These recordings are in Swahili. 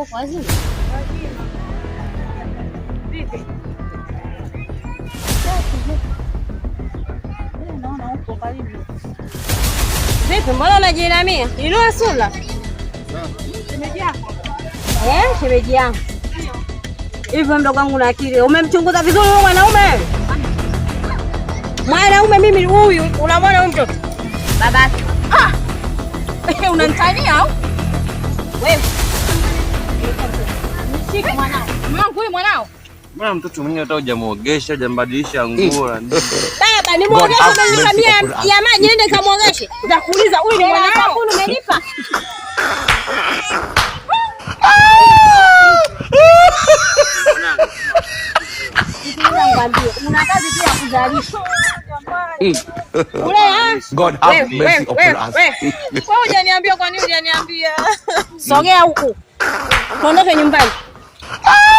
Uko wazima? Vipi? Naona uko karibu. Vipi, mbona unajiinamia? Inua sura. Shemeji yako. Eh, shemeji yangu. Hivyo mdogo wangu na akili. Umemchunguza vizuri huyo mwanaume? Mwanaume mimi huyu, unamwona huyu mtoto? Babake. Ah! Unanitania au? Wewe. Mshike mwanao. Mwanangu huyu mwanao. Mbona mtoto mwenyewe hata hujamuogesha, hujambadilisha nguo na nini? Baba, nimuogeshe God have umenipa mercy mia upon us. ya maji niende nikamuogeshe. Nitakuuliza huyu ni mwanao. Sabuni umenipa? Sikiliza nikwambie, una kazi tu ya kuzalisha. Ule ah, God have Wewe, mercy wewe, upon wewe, us. wewe. Wewe hujaniambia, kwa nini hujaniambia? Sogea huku. Tuondoke nyumbani.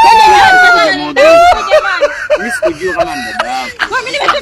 Twende nyumbani. Jamani. Mimi sikujua kama ni dada yako. Wewe mimi